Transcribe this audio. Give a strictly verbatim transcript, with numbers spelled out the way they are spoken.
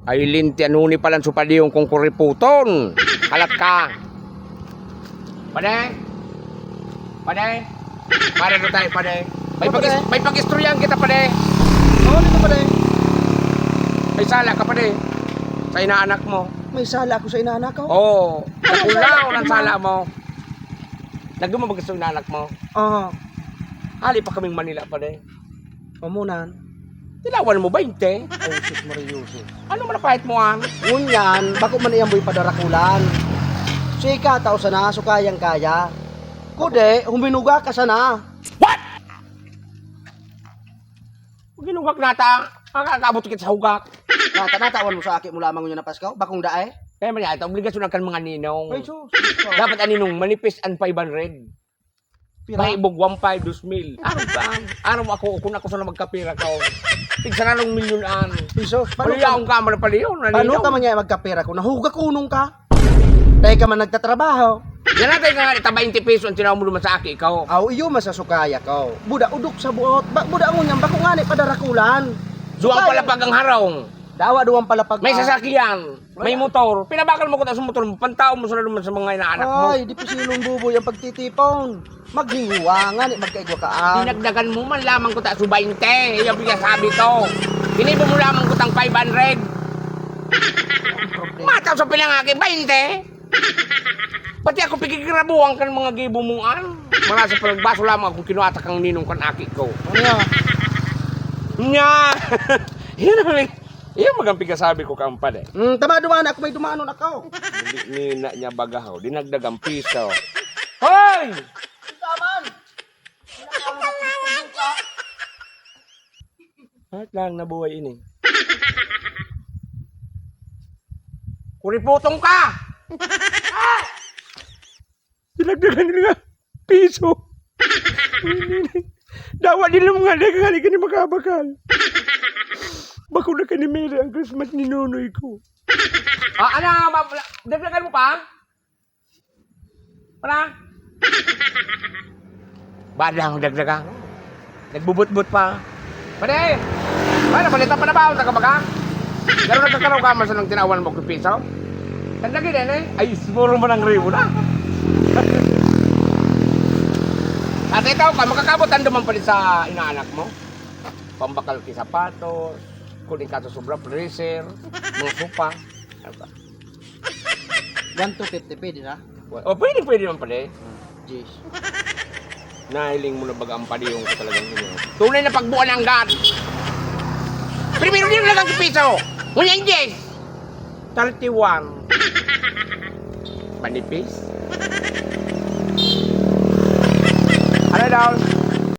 Ay, linti, ano ni palan su padiyong kung kuriputon? Kalat ka. Pade? Pade? Pare do tayo, pade. May Ano, pag-, pade? May pag-istoryahan kita, pade. Oo, dito, pade. May sala ka, pade. Sa inaanak mo. May sala ako sa inaanak ko? Oo. Anong Nakulaw sala? Ang sala mo. Nagduman ba gusto inaanak mo? Oo. Hali pa kaming Manila, pade. Pamunan. Tinawan mo baynte. Ay, sus, Maria Jose. Ano man ang pahit mo, ah? Ngunyan, bako man iyang boy padarakulan. Sika, tao sana, so kayang-kaya. Kude, huminuga ka sana. What? Huwag inugak nata. Makakaabot kita sa hugak. Nata, natawan mo sa aki mo lamang yun na Pasko? Bakong dae? Kaya man yata, obligasyon ang kan mga ninong. Ay, sus. Dapat ang ninong, manipis ang five hundred. Pira? Mahibog, one five, dos mil. Ano ba? Ano ako, kung ako sana magkapira ka, oh. Tig sarong milyon an. Pisos? Paano Paliyaon ka, man paliyaon, Paano naninaw. Ka man niya magkapira ko? Nahuga kunong ka? Dahil ka man nagtatrabaho. Yan natin ka nga, ita twenty peso ang tinaw mo naman sa aki, ikaw. Aw, iyo masasukaya ka. Buda, udok sa buot. Ba, buda, ngunyan, bako nga ni padarakulan. Duwang Sukaya. Palapag ang harong. Dawa, duwang palapag May ang sasakyan. May Wala. Motor, pinabakal mo ko sa motor mo, pantao mo sa naman sa mga inaanak mo. Ay, di pisilong buboy ang pagtitipon. Maghinguwa nga, ni magkaigwa ka, ah. Dinagdagan mo man lamang ko ta su baynte, yung pinasabi ko. Ginibo mo lamang ko tang five hundred. Problema. Mataw sa pinangaki, baynte. Pati ako pikigrabuhan kan mga gibo mong an. Marasa pa nagbaso lamang akong kinuha ta kang ninong kan aki ko. Ano yan? Nya! Yan ang Iyo, magampi ka sabi ko, kampal, eh. Mm, tama, duman ako, may dumanon ako. Hindi ni na niya bagahaw, dinagdag ang piso. Hoy! Taman! At lang nabuhay ini. Kuriputong ka! Dinagdagan nila nga piso. Dawa din lang mga dagang hali ka ni makabakal. Bako na kanimili ang Christmas ni Nonoy ko. Ah, ano, ma-, dagdagan mo pa? Para? Bad lang ang dagdagan. Nagbubutbut pa. Pare! Pare, balita pa na ba? Ang taga baga? Pero nagkakaraw ka man sa nang tinawan mo kung piso? Tandagi din eh. Ay, siguro man ang ribo na. At ikaw ka, makakabot ang duman pa rin sa inaanak mo. Pambakal ki sapatos, kuning kaso sobra, freezer, mga sopa. Ano ba? One two fifty, pwede na? O, pwede, pwede naman pala eh. Jeez. Nahiling mo na baga ang padihong ko talagang ino. Tunay na pagbuan ng God. Primero din lang ang piso. Ngunyan ang Diyes. Thirty-one. Manipis.